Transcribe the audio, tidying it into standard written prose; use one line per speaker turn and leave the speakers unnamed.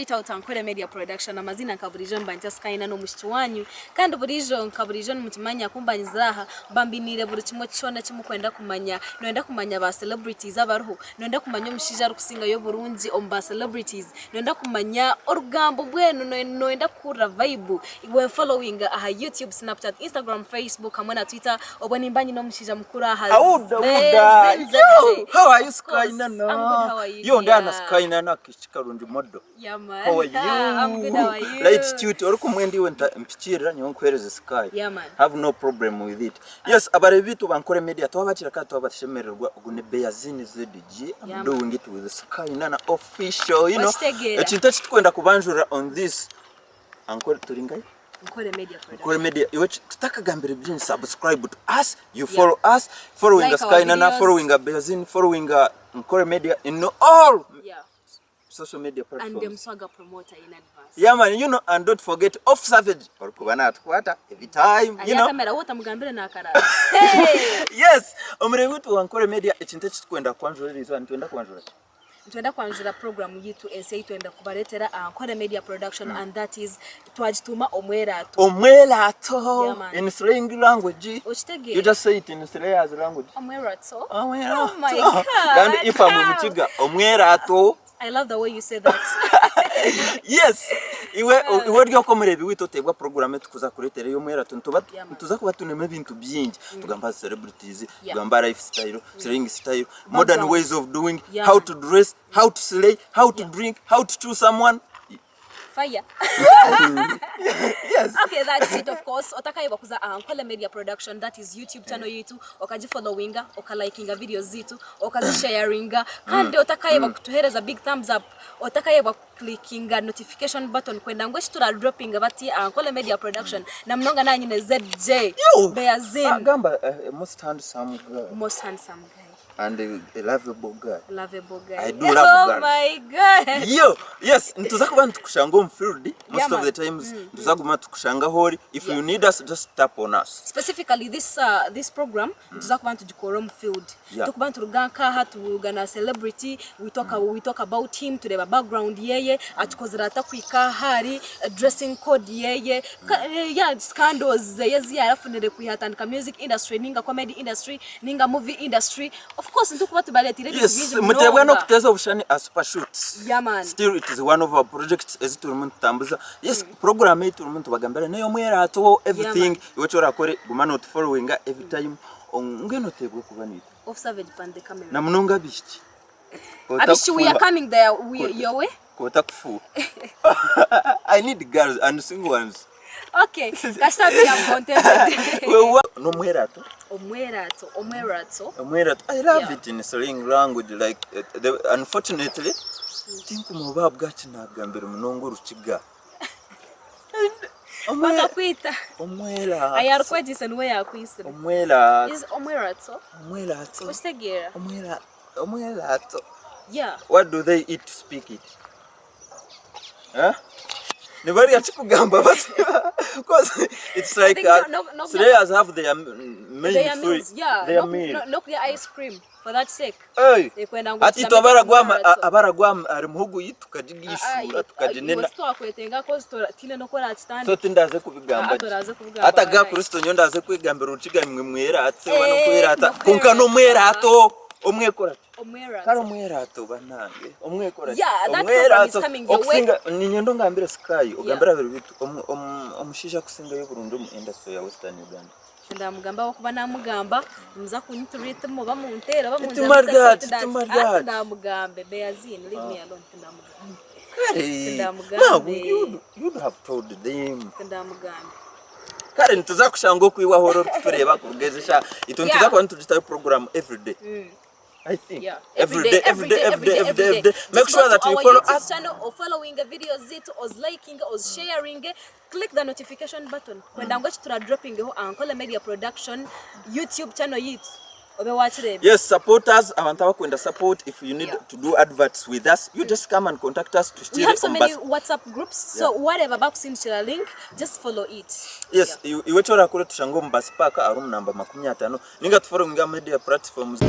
Straight out Ankole Media Production amaziina nka buriijo mba nitya Skyna n'omwishiki wanyu kandi buriijo nka buriijo nimukimanya ku mba nyizire aha mba mbiniire buri kimwe kyona eki mukwenda kumanya. Noyenda kumanya ba celebrities abariho, noyenda kumanya omushaija arikusingayo oburungi omu ba celebrities, noyenda kumanya orugambo mbwenu noyenda kuhurira vibe, iwe followinga aha YouTube, Snapchat, Instagram, Facebook hamwe na Twitter obwo nimba nyine omushaija mukuru aha
Awuda wuda.
ZZJ.
How are you
Of course,
Sky
I'm good, how are you
Yo ndana
dear?
Sky Nana kikarungi model.
Yeah man.
How are you?
I'm good, how are you?
Light cute orikumwe ndiwe mpikirira nyowe nkuhereze Sky.
Yeah man.
Have no problem with it. Yes, abarebi bitu bankore media twabakira kandi twabashemererwa ogu ni Beyazini ZG. I'm
Yeah, man.
doing it with Sky Nana official, you know.
Wakitegeera.
Ekintu eki tukwenda kubanjurira on this Ankore turi ngai?
Nkore Media Production.
Nkore Media. Iwe tutakagambire byingi subscribe to us, you follow us, following
Like
Sky
our
Nana,
videos.
following Beyazini, following Nkore Media in all social media
And
platforms.
the Mswaga promoter in advance.
Yeah man, you know, and don't forget off savage. Orikuba natukwata every time, you
Ariya
know.
kamera wowe utamugambire nakarara. Hey!
Yes, omurebe witu wa Nkore Media ekintu eki tukwenda kwanjura eriizooba nitwenda kwanjura ki?
Nitwenda kwanjura program yitu ensya eyitwenda kubaretera aha Nkore Media Production and that is twagituuma Omweraato.
Omweraato
Yeah, man.
in slang language. You
Okitegeera?
just say it in slayers language.
Omweraato.
Omweraato.
Oh my God.
Kandi if I'm Mukiga, omweraato.
I love the way you say that.
Yes. Iwe iwe ori okwo omureebi waitu oteebwa program ei turikuza kureetera ey'omweraato nituba
Yeah, man.
nituza kuba twinemu ebintu bingi. Tugamba aha celebrities,
Yeah.
tugamba aha lifestyle, slaying style, modern
Background.
ways of doing,
Yeah.
how to dress, how to slay, how to drink, how to choose someone.
Fire.
Yes.
Okay, that's it of course. Otakayebwa kuza aha Nkole Media Production, that is YouTube channel yitu, okagifollowinga, okalikinga videos zitu, okazisharinga, kandi otakayebwa kutuhereza big thumbs up, otakayebwa kuclickinga notification button kwenda ngu eki turadropinga bati aha Nkole Media Production na munonga nanyine ZJ
Yo!
Beazin.
Agamba most handsome guy.
Most handsome guy.
And a lovable guy.
Lovable guy.
I do love
oh
girls.
my god.
Yo, yes, nituza kuba nitukushanga omu field most
Yeah,
of
man.
the times nituza kuguma tukushanga ahu ori. If you need us, just tap on us.
Specifically this this program nituza kuba nitugikora omu field. Tukuba nituruga nk'aha turuga na celebrity we talk we talk about him tureeba background yeye atukozire ata kuhika ahu ari dressing code yeye yeah scandals zeye ezi yarafunire kwiha atandika music industry ninga comedy industry ninga movie industry of course nitukuba tubareteire ebintu
Yes,
bingi
muteebwa
munonga.
n'okuteeza obushushani aha Super Shoots.
Yeah man.
Still it is one of our projects ezi turimu nitutambuza. Yes, program ei turimu nitubagambira n'ey'omweraato everything. Iwe eki orakore guma notufollowinga every time. Mbwenu oteebwe kuba naitwe.
Off Savage pan the camera.
Na munonga abaishiki.
Abaishiki we are coming there we, your way.
Otakufuuha. I need girls and single ones.
Okay, kasita be am contented.
Wewa n'omwerato.
Omwerato, omwerato.
Omwerato. I love
Yeah.
it in slang language like uh, the, unfortunately tinkuma oba bwaki nagambire munonga orukiga.
Bakakwita.
Omwerato.
Ayi arikwegyesa niwe yakwisire.
Omwerato.
Is omwerato.
Omwerato.
Okitegeera?
Omwera omwerato.
Yeah.
What do they eat to speak it? Huh? Nibarya ki kugamba bati? Because it's like
think no, no, no,
slayers have their main
Their
food.
meals, yeah.
Their
No,
meal.
no, nokurya ice cream for that sake.
Hey.
Ekwenda ngu
Hati itwe abaragwa abaragwa ahari muhogo yitu tukagigiishura tukaginena.
Twakwetenga cause tiine n'oku
So
orakitandika.
tindaze kubigamba
Ah,
gye.
toraze kubigamba
Hati aga
walai.
Kristo nyowe ndaze kwegambira orukiga imwe mweratse oba
Eh,
n'okwerata.
n'okwerata.
Kwonka n'omwerato omwekora ki?
Omwerato.
Kare omwerato banange omwekora ki?
Yeah, that program is coming your way.
Okusinga niinyenda ongambire Sky ogambire abairu baitu omushaija akusingayo oburungi omu industry ya Western Uganda.
Ndamugamba ahabw'okuba namugamba nimuza kunyita orwitimu oba munteere oba
Itima ryaki, itima ryaki.
Tindamugambe Beazine leave me alone tindamugambe.
Kare
Tindamugambe.
now you'd, you'd have told them.
Tindamugambe.
Kare nituza kushanga oku iwe ahu ori orikutureeba kuruga ezi eshaaha itwe nituza
Yeah.
kuba nitugitaho program everyday. I think.
Yeah.
Every day, every day, every day, every day, every day. Make
Just
sure
go
that
to
you
our
follow
YouTube
us.
channel or following the videos zitu or liking or sharing click the notification button kwenda ngu eki tura droppingeho aha Ankole Media Production YouTube channel yitu obe wakireeba.
Yes, support us. Abantu abakwenda support if you need
Yeah.
to do adverts with us, you just come and contact us
We
tushitire
have so
omu
many
bus.
WhatsApp groups so whatever bakusindikira link just follow it.
Yes, yeah. Iwe eki orakore tushange omu bus park aha room number 50 ninga tufollowinge aha media platforms.